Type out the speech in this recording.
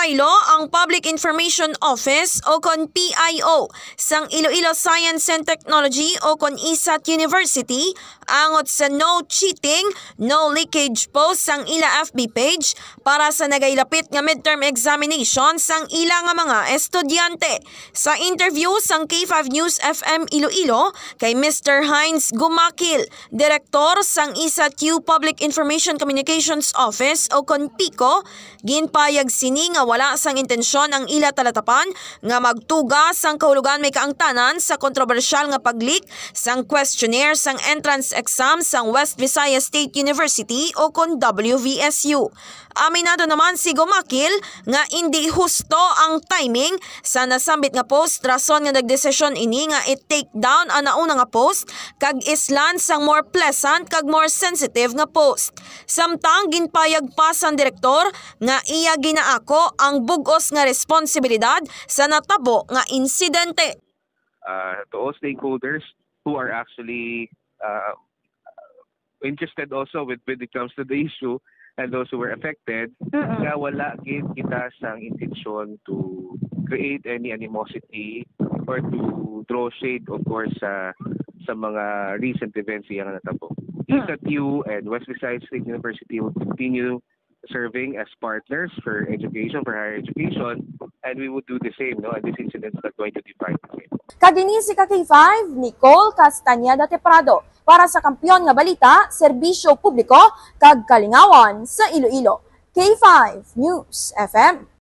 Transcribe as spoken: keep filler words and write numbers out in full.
Ilo ang Public Information Office o kon P I O sang Iloilo Science and Technology o kon isat University angot sa No Cheating, No Leakage post sang ila F B page para sa nagailapit nga midterm examination sang ila nga mga estudyante. Sa interview sang K five News F M Iloilo kay Mister Heinz Gumakil, direktor sang isat Public Information Communications Office o kon PICO, ginpayag sini nga wala sang intensyon ang ila talatapan nga magtuga sang kahulogan may kaangtanan sa kontrobersyal nga pag-leak sang questionnaire sang entrance exam sang West Visayas State University o kon W V S U. Aminado naman si Gumakil nga indi husto ang timing sa nasambit nga post, rason nga nagdesisyon ini nga i-take down ang nauna nga post kag islan sang more pleasant kag more sensitive nga post. Samtang ginpayag pa sang direktor nga iya ginaako ang bug-os nga responsibilidad sa natabo nga insidente. Uh, to all stakeholders who are actually uh, interested also with when it comes to the issue and those who were affected, nga wala gid kita sang intensyon to create any animosity or to draw shade, of course, sa sa mga recent events iya nga natabo. Isat U and West Visayas State University will continue serving as partners for education, for higher education, and we would do the same, no? And this incident is not going to define the same. Kag ini si ka K five, Nicole Castañeda Teprado, para sa Kampiyon nga Balita, Serbisyo Publiko, kag Kalingawan sa Iloilo. K five News F M.